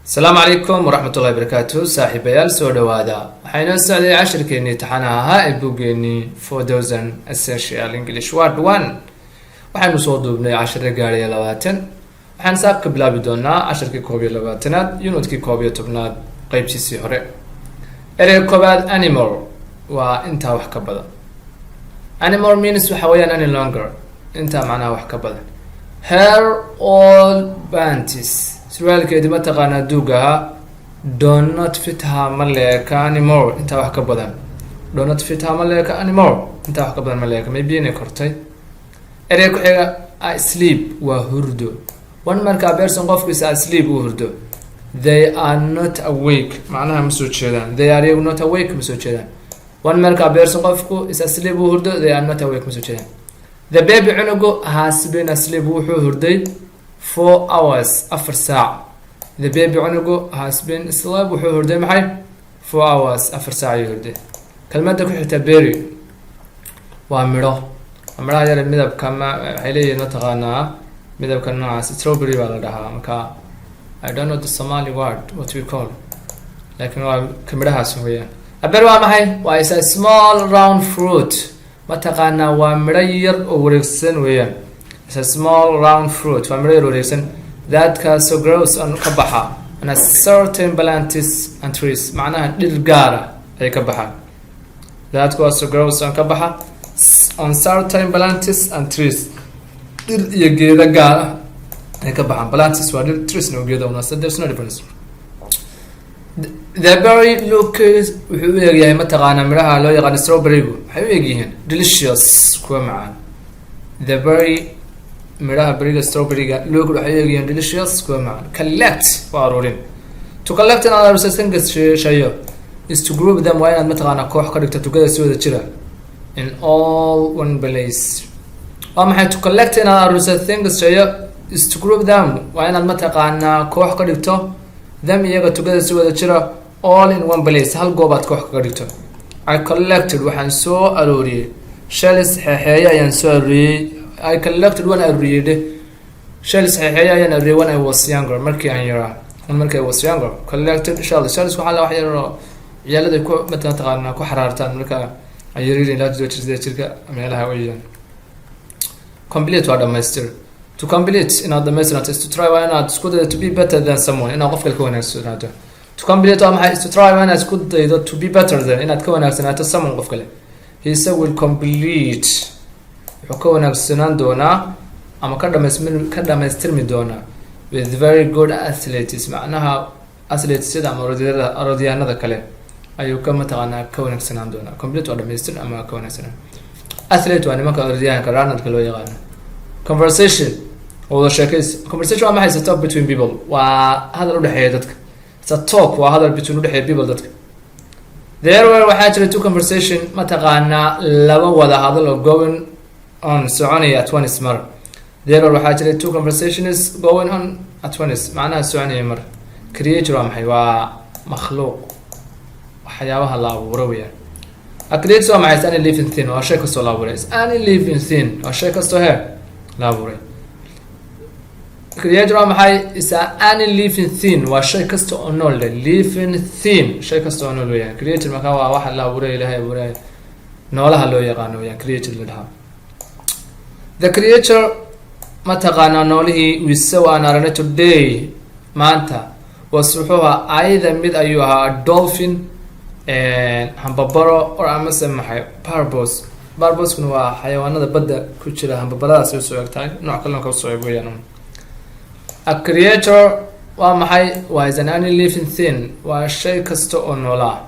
Asalaamu calaykum waraxmatullahi barakaatu, saaxiibayaal, soo dhawaada. Waxaa inoo socday cashirkeenii taxanaha ahaa ee buggeenii 4000 Essential English Word One. Waxaynu soo duubnay cashiro gaaraya 20. Waxaan saab ka bilaabi doonaa cashirkii 21aad, unitkii 11aad, qeybtiisii hore. Ereyga koobaad, anymore, waa intaa wax ka badan. Anymore means waxa weeyaan any longer, intaa macnaha wax ka badan. Her old pants, surwaalkeedii mataqaanaa duug ahaa, do not fit her, ma leeka, anymore, intaa wax ka badan. Do not fit her, ma leeka, anymore, intaa wax ka badan ma leeka. Maybe inay kortay. Ereyga ku xiga, asleep, waa hurdo. When, markaa, person, qofkiisa, asleep, uu hurdo, they are not awake, macnaha ma soo jeedaan. They are, iyagu, not awake, ma soo jeedaan. When, markaa, person, qofku, is asleep, uu hurdo, they are not awake, ma soo jeedaan. The baby, cunugu, has been asleep, wuxuu hurday, 4 hours, 4 saac. The baby, cunugu, has been asleep, wuxuu hurday maxay? 4 hours, 4 saac ayuu hurday. Kelmadda ku xigta, berry, waa midho. Waa midhaha yare midabka ma waxay leeyihiin mataqaanaa midabka noocaas, strawberry baa la dhahaa. Marka I don't know the Somali word, what we call, laakiin waa ka midhahaas weeyaan. A berry waa maxay? Waa is a small round fruit, mataqaanaa waa midho yar oo wareegsan weeyaan. Is a small round fruit, waa midho yar wareegsan, that, kaasoo, grows on, ka baxa, on a certain plants and trees, macnaha dhir gaara ay ka baxaan. That, kuwaasoo, grows on, ka baxa, on certain plants and trees, dhir iyo geeda gaar ah ay ka baxaan. Plants waa dhir, trees na geeda una, so there's no difference. The berry look, wuxuu u egyahay mataqaanaa midhaha loo yaqaano strawberrygu waxay u egyihiin delicious, kuwa macaan. The berry, midhaha berryga strawberryga, look, waxay u egyihiin delicious, kuwa macaan. Collect waa aruurin. To collect, inaad aruursa, shayo, is to group them, waa inaad mataqaanaa koox ka dhigto, together, si wada jira, in all one place. Waa maxay? To collect, inaad aruursa, things, shayo, is to group them, waa inaad mataqaanaa koox ka dhigto, them, iyaga, together, si wada jira, all in one place, hal goobaad koox kaga dhigto. I collected, waxaan soo arooriyey, shells, xeexeeye ayaan soo arooriyey. I collected, waan arooriyey dheh, shells, xeexeeye ayaan arooriyey, when I was younger, markii aan yaraa. When, markii I was younger. Collected shells. Shells waxaa la wax yar oo ciyaalada ku mataqaanaa ku xaraartaan marka ay yaryar, ilaa 7 jir, 8 jirka meelaha weeyaan. Complete waa dhamaystir. To complete, inaad dhamaystiraato, is to try, waa inaad isku daydo, to be better than someone, inaad qof kale ka wanaagsanaato. To complete waa maxay? Is to try, waa inaad isku daydo, to be better than, inaad ka wanaagsanaato, someone, qof kale. He will complete, wuxuu ka wanaagsanaan doonaa ama ka dhamaystirmi doonaa, with very good athletes, macnaha athletesyada ama orodiyada, orodyahanada kale ayuu ka mataqaanaa ka wanaagsanaan doonaa. Complete waa dhamaystir ama ka wanaagsanaan. Athlete waa nimanka orodyahanka, runnerka loo yaqaano. Conversation, wada sheekaysi. Conversation waa maxay? It's a talk between people, waa hadal udhexeeya dadka. It's a talk, waa hadal, between, udhexeeya, people, dadka. There were, waxaa jira, two conversation, mataqaanaa laba wada hadal oo, going on, soconaya, at once, mar. There were, waxaa jira, two conversations going on at once, macnaha soconaya mar. Creature waa maxay? Waa makhluuq, waxyaabaha la abuuro weeyaan. A creature waa maxay? Is any living thing, waa shay kastoo la abuuray. Is any living thing, waa shay kastoo he la abuuray. Creature waa maxay? Is a any living thing, waa shay kasta oo nool leh. Living thing, shay kasta oo nool weeyaan. Creature marka waa waxa la abuuray, Ilaahay abuuray, noolaha loo yaqaano weeyaan creature la dhahaa. The creature, mataqaanaa noolihii, we saw, aan aragnay, today, maanta, was, wuxuu ahaa, either, mid ayuu ahaa, dolphin, hambabaro, or, amase maxay, porpoise. Porpoisekuna waa xayawaanada badda ku jira, hambabaradaas ay usoo eg tahay, nooc kalena ka usoo eg weeyaan. A creature waa maxay? Waa is an any living thing, waa shay kasta oo noolaa.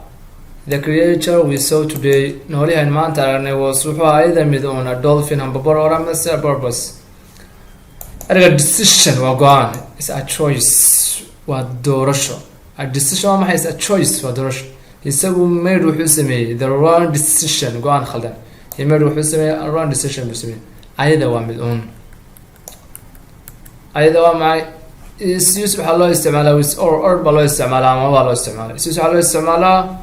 The creature we saw today, noolihan maanta aragnay, was, wuxuu ahaa, either, mid uun, a dolphin, hambabaro, or amase porpoise. Erga decision waa go-aan. Is a choice, waa doorasho. A decision waa maxay? Is a choice, waa doorasho. Isagu made, wuxuu sameeyey, the wrong decision, go-aan khaldan. He made, wuxuu sameeyey, a wrong decision buu sameeyey. Either waa mid uun. Either waa maxay? Is used, waxaa loo isticmaalaa, with or. Or baa loo isticmaalaa ama baa loo isticmaalaa. Is used, waxaa loo isticmaalaa,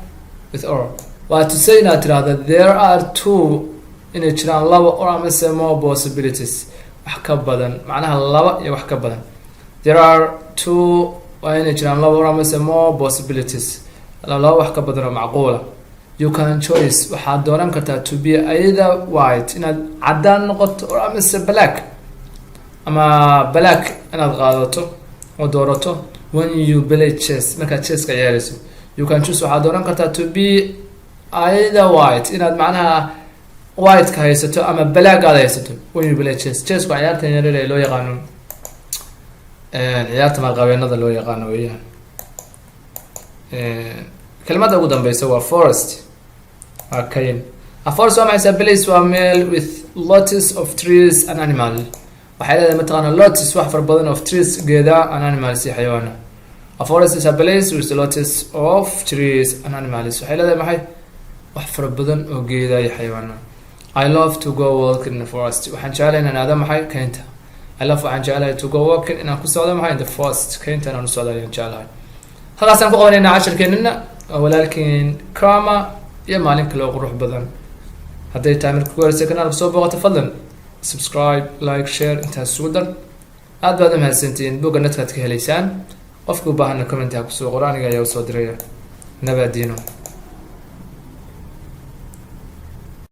with or. Waa to say, inaad tirahdo, there are two, inay jiraan laba, or amase more possibilities, wax ka badan, macnaha laba iyo wax ka badan. There are two Waa inay jiraan laba or amase more possibilities, laba wax ka badan oo macquula. You can choice, waxaad dooran kartaa, to be either white, inaad caddaan noqoto, or amase black, ama black inaad qaadato oo doorato. When you play chess, markaad chesska ciyaarayso, you can choose, waxaad dooran kartaa, to be either white, inaad macnaha white-ka haysato ama black aad haysato. When you play chess, chessku ciyaartan yaryar ee loo yaqaano ciyaarta maalqabeenada loo yaqaano weeyaan. Kelmadda ugu dambeysa waa forest, waa kayn. A forest waa maxay? Place, waa meel, with lots of trees and animal, waxay leedahay mataqaana lots, wax fara badan, of trees, geeda, and animals, iyo xayawaana. A forest is a place with lots of trees and animals. Waxay leedahay maxay? Wax fara badan oo geeda iyo xayawaana. I love to go walking in the forest. Waxaan jeclahay inaan aado maxay? Kaynta. I love, waxaan jeclahay, to go walking, inaan ku socdo maxay? In the forest, kaynta inaan u socdo ayaan jeclahay. Halkaasaan ku qabanaynaa casharkeenina. Waa walaalkiin Krama iyo maalin kale oo qurux badan. Hadday tahay marka ku horeysa kanaalka soo booqato, fadlan subscribe, like, share, intaas isugu dar. Aad baad u mahadsantihiin. Bogga netkaad ka helaysaan. Qofka u baahana comment ha kusoo qoro, aniga ayaa usoo diraya. Nabadiino.